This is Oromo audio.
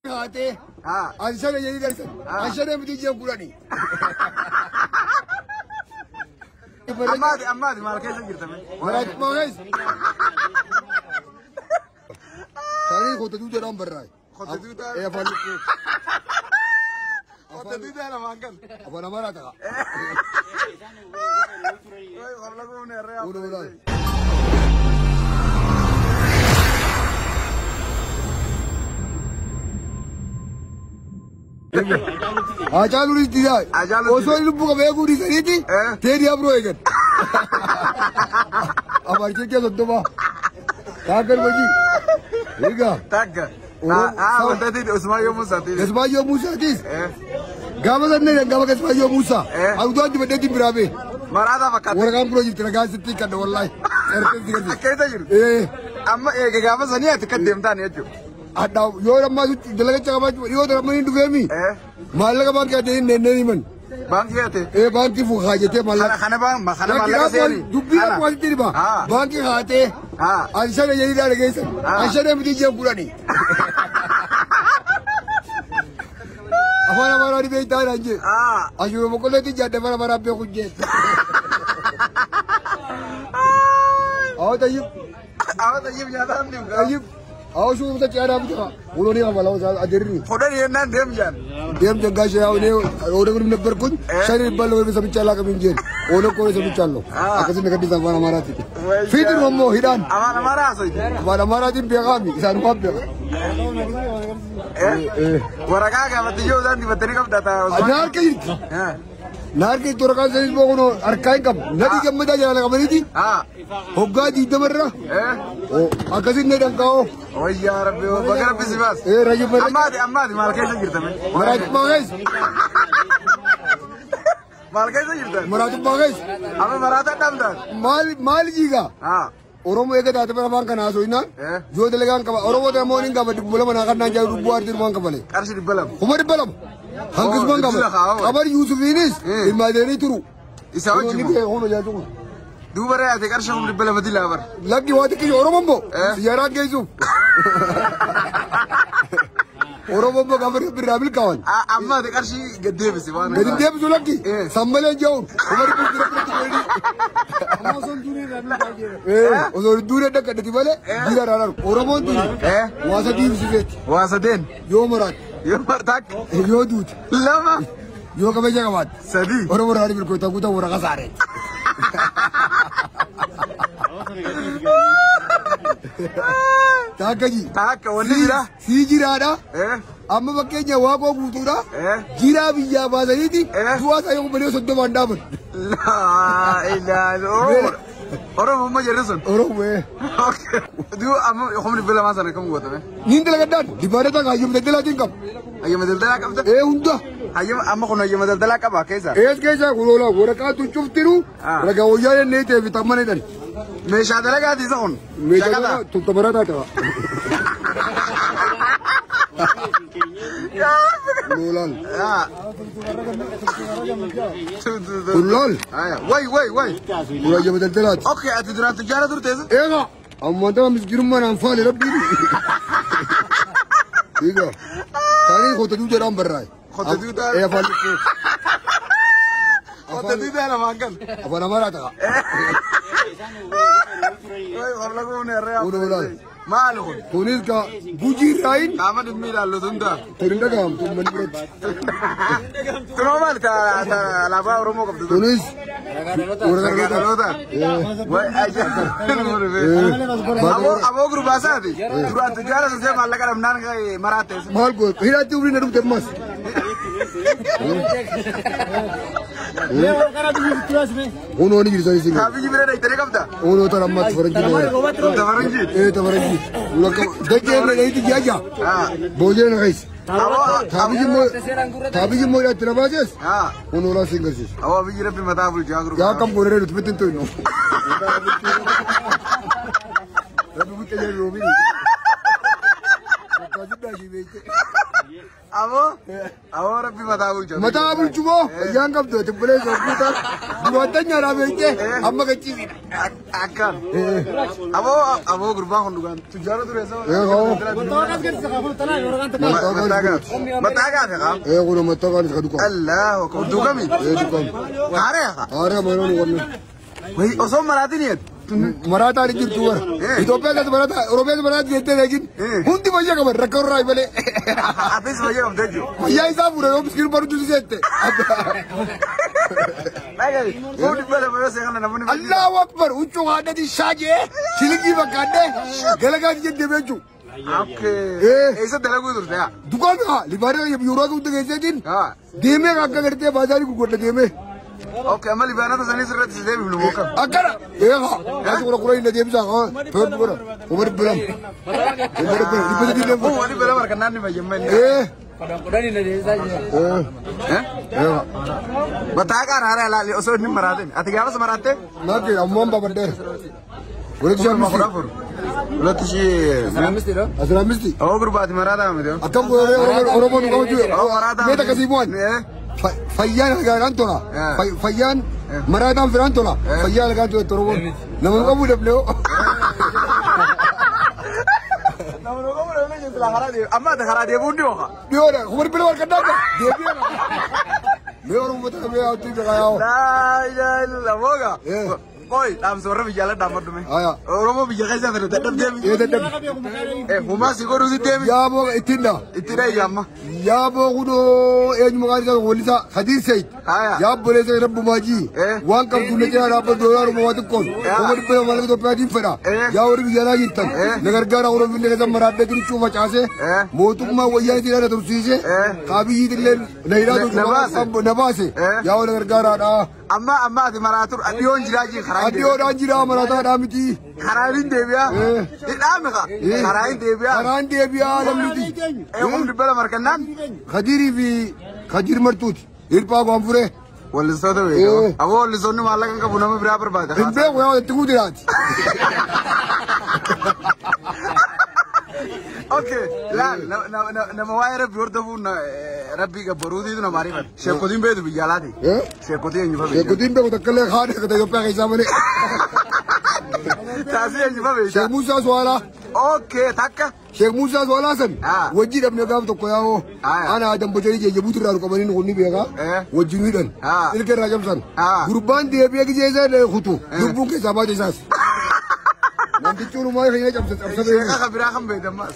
Haatee. Ansana jedhii darsan. Ansana miti jee kudhanii. Ammaati ammaati maal keessa jirta mee? Maraatummaa keessa. Tarii kota duudaadhaan barraa'e. Kota duudaa? Ee afaan lukkuu. Kota duudaa lamaan kan. Afaan Amaaraa ta'a. Way qabla kuufne harree. Uuna walaal. Haacaaluu dhiisaa. Haacaaluu Osoo inni lubbuu qabu eeguu dhiisaniiti. Teedii Abroo eegan. Afaan keessa soddoma. Taakkan hojii. Egaa. Takka. Wanta Usmaayyoo Muusaati. Gasmaayyoo Muusaatis. Gaafa sanne gaafa Gasmaayyoo Muusaa. Abduu dibadheetiin biraa bee. Maraataa fakkaata. Waraqaan biroo jirti ragaa sitti kadha wallaahi. Sarkeen si gadhi. Akka isa jiru. Amma eega gaafa sanii ati kan deemtaan jechuudha. Adda yoo ammaa dalaga qabaachuu dhiyoo dhala hin dhufeemi. Maallaqa baankii ate hin nenneen himan. Baankii ate. Baankii fuukaa haajatee maallaqa. Kana kana maallaqa seeni. Dubbii akkuma asitti dhiba. Baankii haatee. Ansana jedhii dhaala geessan. Ansana miti jee kudhanii. Afaan Amaaraa dhibee itti aanaan jee. Ashuura boqqollootti ijaadde afaan Amaaraa beeku jee. Awwa tayyib. Awwa tayyib nyaataan deemu. Tayyib. Awwa shuura caadaa bita. Ulooni qaba lawa adeerri. Kudhanii jennaan deemu jaan. Deem jaggaa shee yaa'u oona ነበርኩኝ ሸኔ ይባል ወይ ሰምቼ አላውቅም እንጂ ኦነ እኮ ነው ሰምቻለሁ። akkasii gaddi afaan Amaaraati. Fiitiin immoo hidhaan. Afaan Amaaraa haasofte. Afaan Amaaraatiin beekaami isaan waan beeka. Waraqaa gaafatti yoo isaan dibattanii qabda ta'a. Na harka jirti. Na harka jirti waraqaan sanis immoo kun harkaa hin qabu. Nadii gammadaa jala qabaniiti. Hoggaa digdamarra. Akkasiin na dhanqaa'oo. Wayyaa rabbi baga rabbi si baas. Rayyuu bara. Ammaati ammaati maal keessa jirta mee? Maraatummaa keessa. Maal keessa jirta? Maraatummaa keessa. Amma maraataa dhabdaa. Maal maal jiigaa? Oromoo eega taate bara afaan kana haasofnaan yoo dalagaan qaba Oromoo ta'e immoo hin qaba 200 naa kannaan jaalu lubbuu aartiin waan qabale. Qarshii 200. 200,000. Hanqisumaan qaba. Qabar Yuusufiinis ilma adeerii turu. Isa wajjin moo? Duuba ree ati qarshii 200,000 dilaa bara. Lakki waa xiqqisho Oromoo immoo siyaaraan geessuuf. Oromoo immoo gaafa birraa milkaa'an. Amma ati qarshii gad deebisi waan. Gadi deebisu lakki sammalee jehuun kuma dhibba bira biratti godhanii. Osoo duudee dhaqqadhati malee jira irraa argu. Oromoon tuni waa sadii ibsifeetti. Waa sadeen. Yoo maraate. Yoo takka. Yoo duute. Lama. Yoo kabaja qabaatte. Sadii. Oromoo irraa milkoota guutaa waraqaa saareeti. Takka ji. Takka wanni jira. Sii jiraadha. Amma fakkeenya waaqoo guutuudha. Jiraa biyyaa baasaniiti. Du'aa isaa yoo malee 30 dhaaban. Laa ilaaha Oromoo amma jirri sun. Oromoo. Duu amma 200,000 sana kam gootame? Niin dalagadhaan dibaadata kan hayyama daldalaatiin qaba. Hayyama daldalaa qabda? Hunda. Hayyama amma kun hayyama daldalaa qaba keessa? Ees keessa kun oola waraqaa tun cuftinu ragaa wayyaa jennee ta'e fi tamman jedhan. Meeshaa dalagaati isa kun. Meeshaa dalagaa tuttabarataa ta'a. Loolal. Kullol. Way way way. Kun hayyama daldalaati. Okay ati duraan tujjaara turteessa? Eega. Ammaan tama miskiinummaan anfaale rabbiin. Eega. Tarii kota duudaadhaan barraa'e. Kota duudaa. Afaan lukkuu. Kota duudaa lamaan kan. Afaan Amaaraa ta'a. Way qabla kuufne harree. Uuna walaal. Maal kun? Kunis ka gujii irraayin. Qaama dhimmi ilaallu tun ta'a. Kun hin dhaga'amtu uummanni biratti. Tunoo maal alaabaa Oromoo qabdu? Kunis. Ragaa dhaloota. Way ajaa'iba. Aboo gurbaasaati. Duraan tujjaara sun maallaqa dhabnaan maraatte. Maal godhu hidhaatti umriin na dhufte ammas. Kunoo ni jirtu isin. Kaabiji bira dhayitanii qabda? Kunoo tara ammaatti faranjii. Ta faranjii? Ta faranjii. Dajjee irra dhayitti jaaja. Boojee na keessa. Taabiji immoo hidhaatti na baases. Kunoo laa siin garsiisu. Awwa biyyi rabbi mataa bulchaa gurbaa. Yaa kam goonee nuti bitti hin to'inu. Rabbi buqqee jedhu roobini. Guddaa si beekte. Aboo aboo rabbi mataa bulchu. Mataa bulchu moo fayyaan qabdu tibbilee soobbiitaa duwwaattanyaadhaa beekte amma gachiisidha. Akkaan. Aboo aboo gurbaan kun dhugaan tujjaara ture sama. Mataa gaafe qaam. Kun mataa gaafe ka duqamu. Allahu akbar duqami. Duqami. Haaree haa. Haaree maroon wanne. Wayi osoo maraatiin yeddu. Maraataan hin jirtu bara. Itoophiyaa keessa maraataa Oromiyaa keessa maraataa jettee eegin hundi fayyaa qaban rakkoo irraa malee. Atis fayyaa qabdee jiru. Fayyaa isaa fuudhan yoo miskiin baruutu si seette. Dhagahi fuudhi bala yoo seeqana namoonni. Allahu akbar huccuu haadhati shaajee shilingii fakkaadhee galagaati jettee beeku. Okay. Eessa dalaguu turte yaa? Dukaan haa libaanaa yeroo hunda keessaatiin deemee akka gartee baazaarii gurgurta deemee. Okay, amma libaanota sanis irratti si deebifnu moo kam? Akkana! Eegaa! Kaasi kudha kudha hin deebisaa. Toorbi godha. Kuma 200. Kuma 200. 300 Kuma 200 harkannaan ni fayyamma inni. Kudhan hin deebisaa jira. Eegaa. Mataa qaara haaraa ilaali osoo inni maraatin. Ati gaafas maraatte? Naatti ammoo babadheera. Walitti Kuma shaammisti. 14. Walitti shii. Asiraamisti. Awoo gurbaati maraataa miti. Akkam godhee Oromoo nu qabatu. Awoo maraataa. Mee takka sii bu'an. Fayyaan algaan tola. Fayyaan maraataan firaan tola. Fayyaan algaan tola Oromoon. Nama nu qabu dhabnee. Nama nu qabu dhabnee jirtu karaa deebi'u. Amma ati karaa deebi'uun dhiyoo. Dhiyoodha. Kuma 200 harkannaa deebi'eera. Mee Oromoo takka mee haati beekaa yaa'u. Laa ilaaha illallah booga. Qoy dhaamsa warra biyya alaa dhaammadhu mee. Oromoo biyya keessa fedhe dadhabdee mi? Dadhabde. Humaa si godhuu si deemi. Yaaboo ittiin dha. Itti dhayi amma. Yaaboo kunoo eenyu maqaan isaa wallisaa Hadiir Sayid. Yaaboo leessa rabbumaa jii. Waan qabdu na cinaa dhaabbatu doolaaruma waa xiqqoon. Kuma 200 maallaqa Itoophiyaatiin fedha. Yaa warri biyya alaa jirtan. Na gargaara Oromoo Finfinnee keessa maraadhee tirichuu facaasee. Mootummaa wayyaa itti na tursiisee. Kaabiyyiitti illee na hidhaa tursiisee. Na baase. Yaa warra gargaaraadha. Amma amma ati maraatur dhiyoon jiraa jii karaa. Dhiyoodhaan jiraa maraataadhaa miti. Karaa hin deebi'aa. Hidhaame kaa. Karaa hin deebi'aa. Karaa hin deebi'aa namni. Kuma 200 harkannaan. Kadirii fi Kadir Martuuti. Hirphaa Gaanfuree. Wallistoota beekamu. Aboo wallistoonni maallaqa hin qabu nama biraa barbaada. Hin beeku yaa itti guutiraati. Okay, laal nama waa'ee rabbi hordofuun rabbii gabbaruutiitu nama ariifata. Sheekotiin beektu biyya alaati. Sheekotiin eenyu fa beektu? Sheekotiin beeku takka illee haadha akka Itoophiyaa keessaa malee. Taasii eenyu fa beekta? Sheek Muusaa Suwaalaa. Okay, takka. Sheek Muusaa Suwaalaa san wajjii dhabne gaaf tokko yaa'oo ana Adam Bocarii jee Jibuuti irraa qabanii kun ni beekaa wajjin hidhan ilka irraa cabsan gurbaan deebi'ee gijee isaa kutu lubbuun keessaa baate isaas. Namtichi olumaa kan cabsa cabsa Sheeka biraa kan beektan maas.